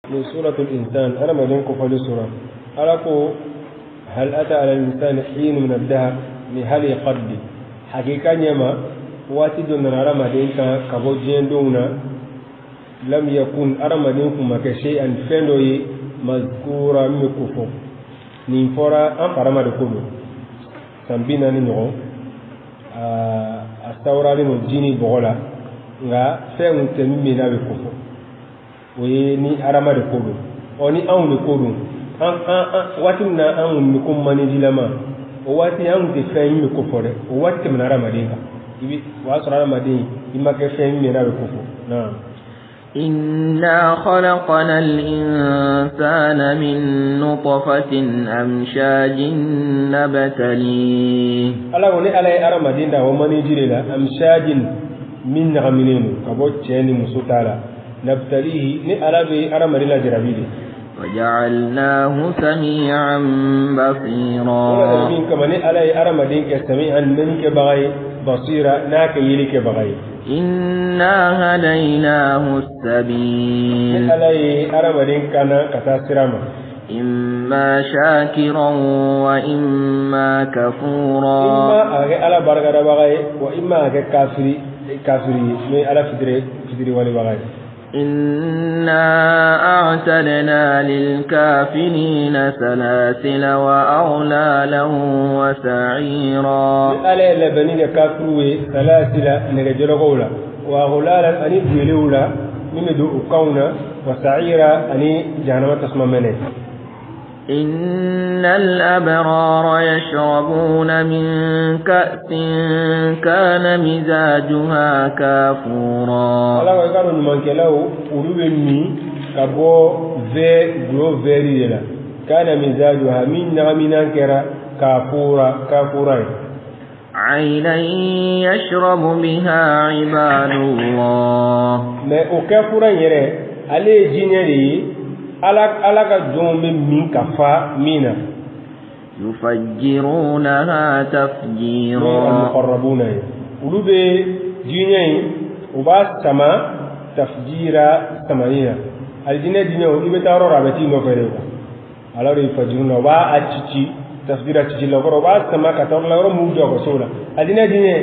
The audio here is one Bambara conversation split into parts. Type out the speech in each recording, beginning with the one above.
Ni suratul insan adamaden kofɔli sura. Ala ko hal ata ala al-insani hin min ad-dahr, ni hali qaddi hakika ɲɛma waati dɔ nana adamaden kan ka bɔ diɲɛ donw na, lam yakun adamaden kun ma kɛ shay'an fɛn dɔ ye, mazkura min bɛ kofɔ. Nin fɔra an farama de ko don san 40 ɲɔgɔn, a sawuralen don ji ni bɔgɔ la, nka fɛn kun tɛ min n'a bɛ kofɔ. O ye ni adama de ko don. Ɔ ni anw de ko don, an waati min na an kun bɛ ko manijilama, o waati an kun tɛ fɛn min bɛ kofɔ dɛ, o waati tɛmɛna adamaden kan. I bɛ o y'a sɔrɔ adamaden i ma kɛ fɛn min n'a bɛ kofɔ. Naam. إنا خلقنا الإنسان من نطفة أمشاج نبتليه. Ala ko ni Ala ye adamaden da o maniji de la, amshajin min ɲagaminen don ka bɔ cɛ ni muso ta la, nabtalihi ni Ala bɛ adamaden lajarabi de. وجعلناه سميعا O la بصيرا. min kama ni Ala ye adamaden kɛ sami'an mɛnni kɛbaga ye, basira n'a kɛ yeli kɛbaga ye. إنا هديناه Ni السبيل Ala ye adamaden kana ka taa sira ma, إما شاكرا وإما كفورا. Imma a kɛ Ala barikadabaga ye, wa imma a kɛ kafiri ye n'o ye Ala fitiri walebaga ye. إنا أعتدنا للكافرين سلاسل وأغلالا وسعيرا. Ni Ala ye labɛnni kɛ kafiriw ye salasila nɛgɛjɔlɔkɔw la, wa aghlalan ani gwelew la min bɛ don u kanw na, wa sa'ira ani jahanama tasuma mɛnɛ. إن الأبرار يشربون من كأس كان مزاجها كافورا. Ala ko i ka dɔn ɲumankɛlaw olu bɛ min ka bɔ gulɔ vɛri de la, kana mizajuha min ɲagaminan kɛra kafura ye. عينا يشرب بها عباد الله. Mais o kafura in yɛrɛ, ale ye jinɛ de ye, Ala ka jɔnw bɛ min ka fa min na. يفجرونها N'o ye تفجيرا. Almuqarrabuna ye, olu bɛ jinɛ in u b'a sama tafjira samani na. Alijinɛ jinɛw, i bɛ taa yɔrɔ o yɔrɔ a bɛ t'i nɔfɛ de quoi. Ala de yufajiruna, u b'a a cici tafjira cici la, o kɔrɔ u b'a sama ka taa yɔrɔ la yɔrɔ min jɔ ka so la. Alijinɛ jinɛ,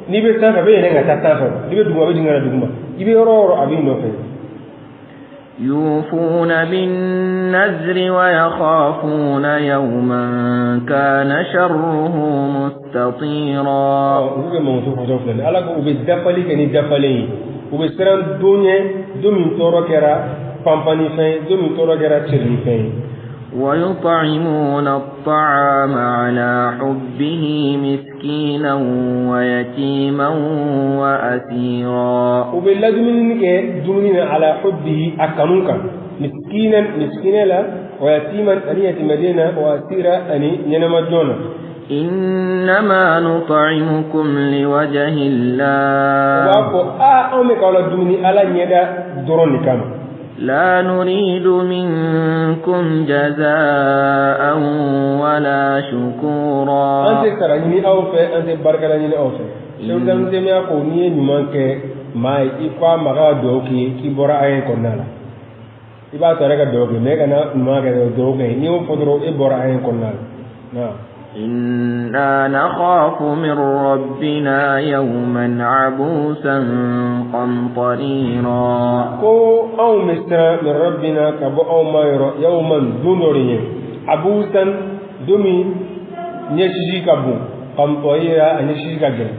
n'i bɛ sanfɛ a bɛ yɛlɛn ka taa sanfɛ, n'i bɛ duguma a bɛ jigin ka na duguma, i bɛ yɔrɔ o yɔrɔ a b'i nɔfɛ. يوفون بالنذر ويخافون يوما كان شره مستطيرا. Olu bɛ mankutu fɔtɔ filɛ nin ye. Ala ko u bɛ dafali kɛ ni dafalen ye, u bɛ siran don ɲɛ, don min tɔɔrɔ kɛra panpanifɛn ye, don min tɔɔrɔ kɛra cɛrinifɛn ye. ويطعمون الطعام على حبه مسكينا ويتيما وأسيرا. U bɛ ladumuni kɛ dumuni na ala hubbihi a kanu kan, miskinan miskinɛ la, wa yatiman ani yatimaden na, wa asira ani ɲɛnɛmajɔn na. إنما نطعمكم لوجه U b'a الله fɔ a anw bɛ k'aw la dumuni Ala ɲɛda dɔrɔn de kama. لا نريد منكم جزاء ولا An شكورا. tɛ sara ɲini aw fɛ, an tɛ barikada ɲini aw fɛ. Seku Temiya ko n'i ye ɲuman kɛ maa ye, i ko a ma k'a ka dugawu k'i ye k'i bɔra aya in kɔnɔna la, i b'a to a yɛrɛ ka dugawu kɛ, mais kana ɲuman kɛ dugawu kɛ, n'i y'o fɔ dɔrɔn e bɔra aya in kɔnɔna la. Naam. إنا نخاف من ربنا يوما عبوسا قمطريرا. Ko anw bɛ siran min rabbina ka bɔ anw ma yɔrɔ, yawman don dɔ de ɲɛ, abusan don min ɲɛsisi ka bon, qamtarira a ɲɛsisi ka gɛlɛn.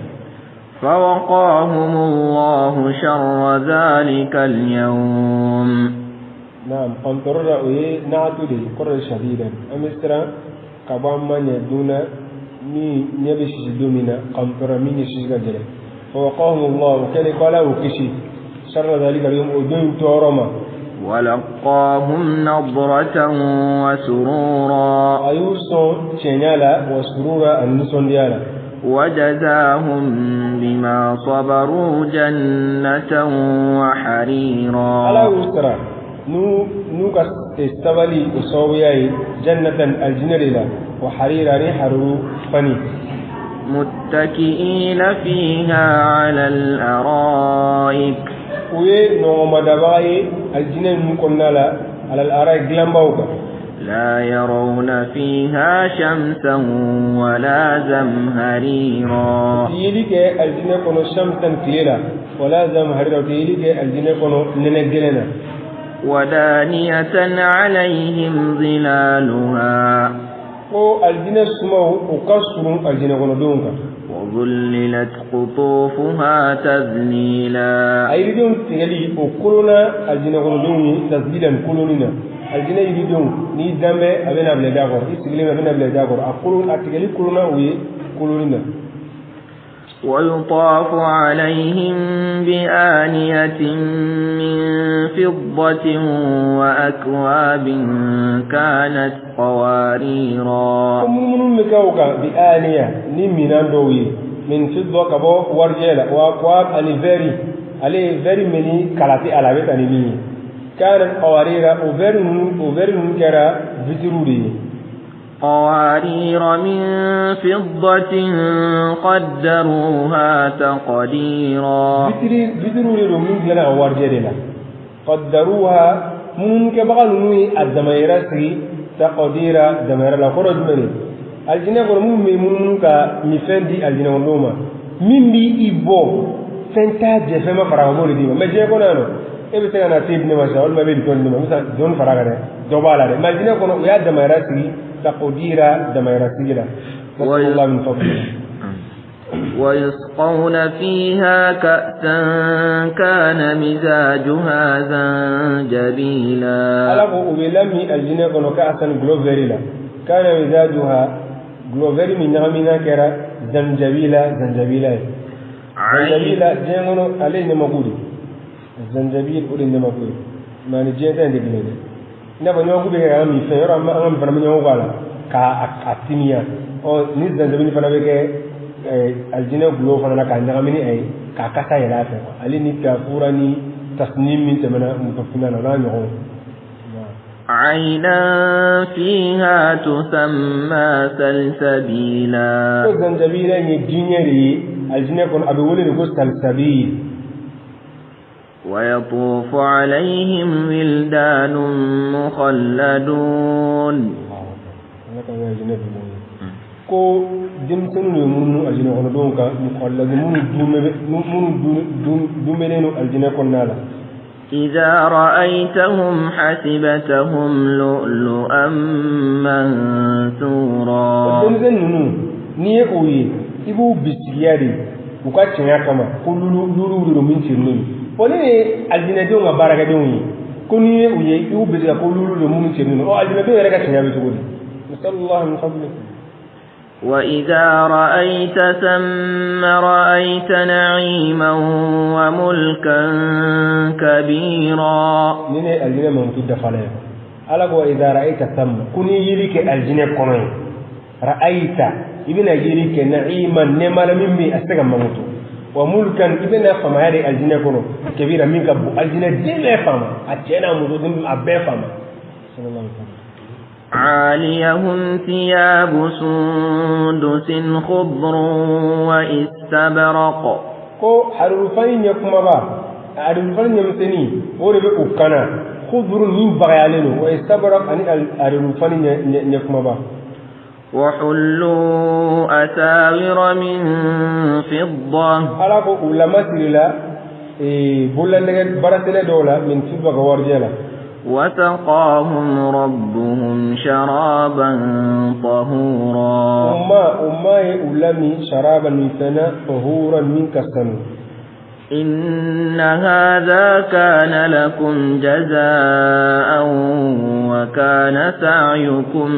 فوقاهم الله شر ذلك اليوم. Naam, qamtarira o ye naatu de ye, kɔrɔ ye shadidan. An bɛ siran ka bɔ an ma ɲɛ don na min ɲɛ bɛ sisi don min na, qamtarira min ɲɛsisi ka gɛlɛn. Fawaqahum Allah o kɛlen ko Ala y'o kisi sharra dhalika al-yawm o don in tɔɔrɔ ma. ولقاهم نضرة وسرورا. A y'u sɔn cɛɲa la, wa surura ani nisɔndiya la. وجزاهم بما صبروا جنة وحريرا. Ala y'u sara n'u ka sabali o sababuya ye jannatan aljinɛ de la, wa harira ni haruru fani. متكئين فيها على الأرائك. U ye nɔgɔmadabaga ye aljinɛ ninnu kɔnɔna la. على الآراء gilanbaw kan. لا يرون فيها شمسا ولا زمهريرا. Yeli kɛ aljinɛ kɔnɔ shamsan tile la, wala zamharira, o tɛ yeli kɛ aljinɛ kɔnɔ nɛnɛ gɛlɛn na. ودانية عليهم ظلالها. Ko aljinɛ sumaw u ka surun aljinɛ kɔnɔdenw kan. وذللت قطوفها تذليلا. A yiridenw tigɛli o kolonna aljinɛ kɔnɔdenw ye tasbilan kolonni na. Aljinɛ yiridenw, n'i dan bɛ, a bɛna bila da kɔrɔ, i sigilen bɛ, a bɛna bila da kɔrɔ, a kolon, a tigɛli kolonna u ye kolonni na. ويطاف عليهم بآنية من فضة وأكواب كانت قواريرا. Ko munumunu bɛ kɛ o kan bi aniya ni minan dɔw ye min fidda, ka bɔ warijɛ la, wa akwab, ani vɛri, ale ye vɛri min ni kala tɛ a la, a bɛ ta ni min ye, kanat qawarira, o vɛri ninnu kɛra vitiriw de ye. قوارير من فضة قدروها تقديرا. Vitiriw de don min dilanna ka warijɛ de la, qaddaruha, munumukɛbaga ninnu ye a damayɛrɛ sigi, taqdira, damayɛrɛ la. Kɔrɔ jumɛn de? Alijinɛ kɔnɔ minnu bɛ munumunu ka minfɛn di alijinɛ kɔnɔdenw ma, min b'i bɔ, fɛn t'a jɛ, fɛn ma fara a kan, o b'o de d'i ma. Mɛ diɲɛ kɔnɔ yan nɔ, e bɛ se ka na te di ne ma sisan, walima i bɛ bitɔn di ne ma, n bɛ se ka dɔɔni fara a kan dɛ, dɔ b'a la dɛ. Mɛ alijinɛ kɔnɔ, u y'a damayɛrɛ sigi, taqdira, damayɛrɛ sigi la. Nasallallahu min fadlihi. ويسقون فيها كأسا كان مزاجها زنجبيلا. Ala ko u bɛ lami alijinɛ kɔnɔ ka'asan, gulɔ vɛri la, kana mizajuha, gulɔ vɛri min ɲagamina kɛra zanjabila, zanjabila ye. Zanjabila diɲɛ kɔnɔ, ale ye ɲamaku de, zanjabil, o de ye ɲamaku ye. Mɛ ani diɲɛ ta in tɛ kelen ye dɛ. I n'a fɔ ɲamaku bɛ kɛ k'an ka minfɛn yɔrɔ, an ka min fana bɛ ɲamaku k'a la k'a a timiya. Ɔ, ni zanjabili fana bɛ kɛ alijinɛ gulɔ fana na k'a ɲagami ni a ye k'a kasa yɛlɛ a fɛ, ale ni kafura ni tasnim min tɛmɛna musofina na, o n'a ɲɔgɔnw. عينا فيها تسمى سلسبيلا. Ko zanjabila in ye diɲɛ de ye alijinɛ kɔnɔ, a bɛ wele de ko salsabil. ويطوف عليهم ولدان مخلدون. Ala ka alijinɛ dugu ye ko denmisɛnninw de minnu alijinɛ kɔnɔdenw kan, mukhalladun, minnu dunbɛnnen don alijinɛ kɔnɔna la. إذا رأيتهم حسبتهم لؤلؤا منثورا. Denmisɛnnin ninnu, n'i ye o ye, i b'u bisigiya de u ka tiɲɛ kama ko lulu lulu de don min cirilen don. Ɔ, ne ye alijinɛdenw ka baarakɛdenw ye, ko n'i ye u ye, i b'u bisigiya ko lulu don minnu cirilen don. Ɔ, alijinɛdenw yɛrɛ ka tiɲɛ bɛ cogo di? Nasallallahu min fadli. وإذا رأيت ثم رأيت نعيما وملكا كبيرا. Ni ne alijinɛ mankutu dafalen ye, Ala ko idha ra'aita thamma, ko n'i yeli kɛ alijinɛ kɔnɔ ye, ra'aita, i bɛna yeli kɛ, na'iman, nɛɛma la min bɛ yen a tɛ se ka mankutu, wa mulkan, i bɛna faamaya de alijinɛ kɔnɔ, kabira, min ka bon, alijinɛ den bɛɛ faama, a cɛ n'a muso, den a bɛɛ faama, sallallahu alaihi wasallam. عاليهم ثياب سندس خضر وإستبرق. Ko harurufani ɲɛ kumaba, harurufani ɲɛmisɛnnin, o de bɛ u kana, khudru, min bagayalen don, wa istabraq, ani harurufani ɲɛ kumaba. وحلوا أساور من فضة. Ala ko u lamasirila bololanɛgɛ baarasɛnɛ dɔw la, min fidda, ka warijɛ la. وسقاهم ربهم شرابا طهورا. U ma ye u lami sharaban, min fɛnɛ, tahuran, min ka sanu. إن هذا كان لكم جزاء وكان سعيكم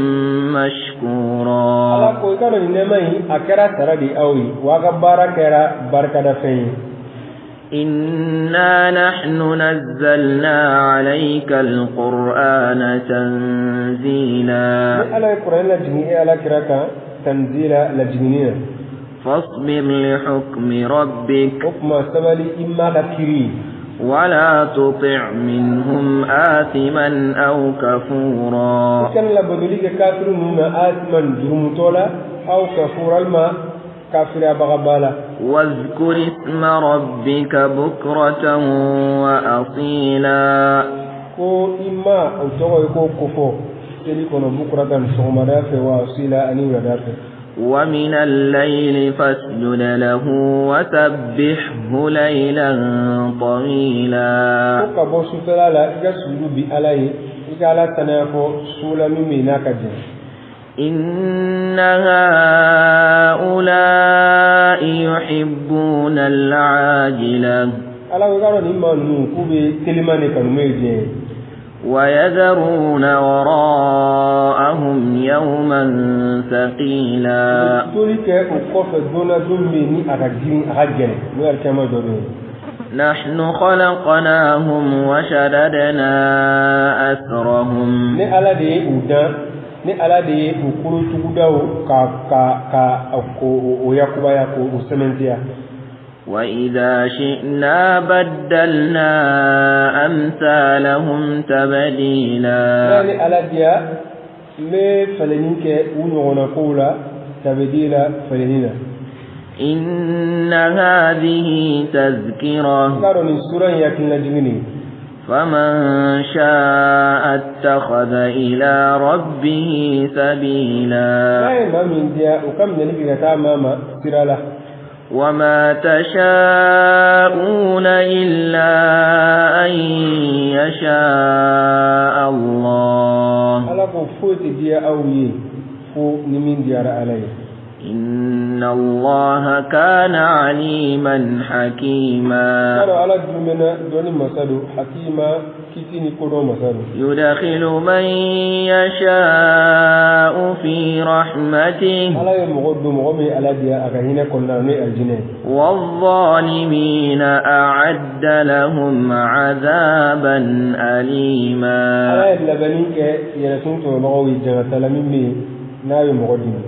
مشكورا. Ala ko i ka dɔn nin nɛɛma in, a kɛra sara de aw ye, wa a ka baara kɛra barikadafɛn ye. إنا نحن نزلنا عليك القرآن تنزيلا. Ni Ala ye kuranɛ lajigin e Ala kira kan, tanzila, lajiginni na. فاصبر لحكم ربك. O tuma sabali i ma ka kiri. ولا تطع منهم آثما أو كفورا. I kana labatoli kɛ kafiru ninnu na, asiman, jurumutɔ la, aw kafura, walima kafiriyabagaba la. واذكر اسم ربك بكرة وأصيلا. Ko i ma o tɔgɔ ye ko kofɔ seli kɔnɔ bukuratan sɔgɔmada fɛ wa asila ani wulada fɛ. ومن الليل فاسجد له وسبحه ليلا طويلا. Ko ka bɔ sufɛla la, i ka sujudu bi Ala ye, i ka Ala tanaya fɔ su la min bɛ yen n'a ka jan. إن هؤلاء يحبون العاجلة. Ala ko i k'a dɔn nin maa ninnu k'u bɛ teliman de kanu, n'o ye diɲɛ ye. ويذرون وراءهم يوما ثقيلا. Toli kɛ o kɔfɛ don na, don min ni a ka girin, a ka gɛlɛn, n'o ye alikiyama jɔ don ye. نحن خلقناهم وشددنا أسرهم. Ni Ala de ye u dan, ni Ala de ye u kolotugudaw ka o yakubaya k'o sɛmɛntiya. وإذا شئنا بدلنا أمثالهم تبديلا. N'a ni Ala diya, n bɛ falenni kɛ u ɲɔgɔnna kow la, tabdila, falenni na. إن هذه تذكرة. I k'a dɔn nin sura in hakililajigin de ye. فمن شاء اتخذ إلى ربه سبيلا. N'a ye maa min diya, o ka minɛli kɛ ka taa maa ma sira la. وما تشاءون إلا أن يشاء الله. Ala ko foyi tɛ diya aw ye fo ni min diyara Ala ye. إن الله كان عليما حكيما. K'a dɔn Ala dumɛna dɔnni masa don, hakima, kiti ni kodɔn masa don. يدخل من يشاء في رحمته. Ala ye mɔgɔ don, mɔgɔ min ye Ala diya, a ka hinɛ kɔnɔna na, n'o ye alijinɛ ye. والظالمين أعد لهم عذابا أليما. Ala ye labɛnni kɛ yɛrɛtun tɔɲɔbagaw ye jangatala min bɛ yen n'a bɛ mɔgɔ dimi.